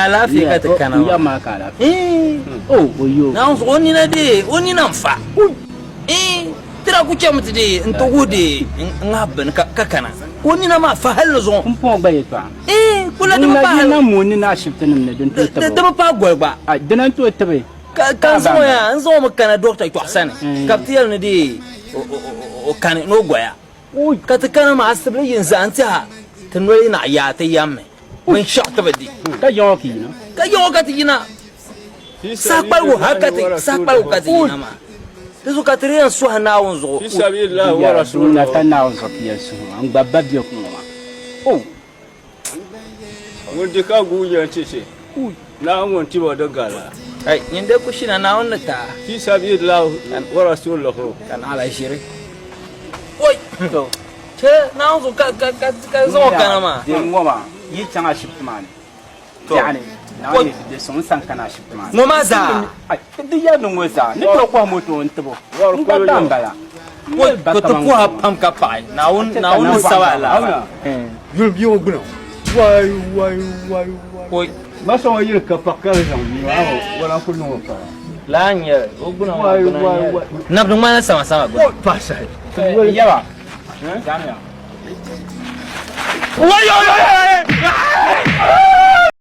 Alaafee ka ti kana maa. Maa ka alaafee. Oh, oyo. Naawuni zuɣu o nina dee, o nina n-fa. Tira ku chɛmi ti dee n-ti wuhi dee n-ŋahi bini ka kana. Ka o nina maa fa hali ni zuŋɔ. Pumpɔŋɔ gba yɛtɔɣa. Kula di bi paai hali. Ŋuna mooi nina ashibitinim ni din tooi tibi o. Di bi paai goli gba. Dina n-tooi tibi. Ka n zaŋ o yaa, n zaŋ o mi kana dɔkta kpɛɣu sani ka bɛ ti yɛli ni dee o kani ni o goya. Ka ti kana maa asibili yi n-zaa n-tɛha ti noli yi naɣ yaai ti yammi binshɛɣu ti bi di. Ka yaŋɔ ka yina. Ka yaŋɔ ka ti yina. Saha kpaligu hal ka ti, saha kpaligu ka ti yina maa. Di zuɣu ka ti di yɛn suhi Naawuni zuɣu. Di yɛra, Dunia ka Naawuni zuɣu ti yɛn suhi maa, n gba ba be ŋɔ maa. Oh! Ŋun di ka guui yɛn ti ti, Naawuni ŋun tib o di gala. Ai, nyin dee ku shina Naawuni ni ti a. Fi sabilillahi wa rasulihi. Ka naɣila ʒiri. Oi! To, chɛ Naawuni zuɣu ka, ka, ka, ka zaŋ o kana maa. Di ŋɔ maa, yi chaŋ ashibiti maa ni, biɛɣuni, Naawuni ni ti di suŋ n sani kana ashibiti maa ni. Ŋɔ maa zaa? Ai, di yɛli ni ŋɔ zaa, ni tooi kɔhi moto n-tib o. N gba ba m-bala. Oi, ka ti puhi a pam ka paɣi. Naawuni, Naawuni ni sabi a laara. Yuli bia ŋɔ gbuna. Wai, wai, wai, wai. Oi. Masa ŋɔ yili ka paɣa ka di zaŋ bia maa o lan kuli niŋ o paɣa. Laa n-nyɛ li, o gbuna maa gbuna n-nyɛ li. Nabdi ŋmanila sama sama gbuna. Oi, paɣa sahi. Yaba, zamiya. Wai, wai, wai, wai!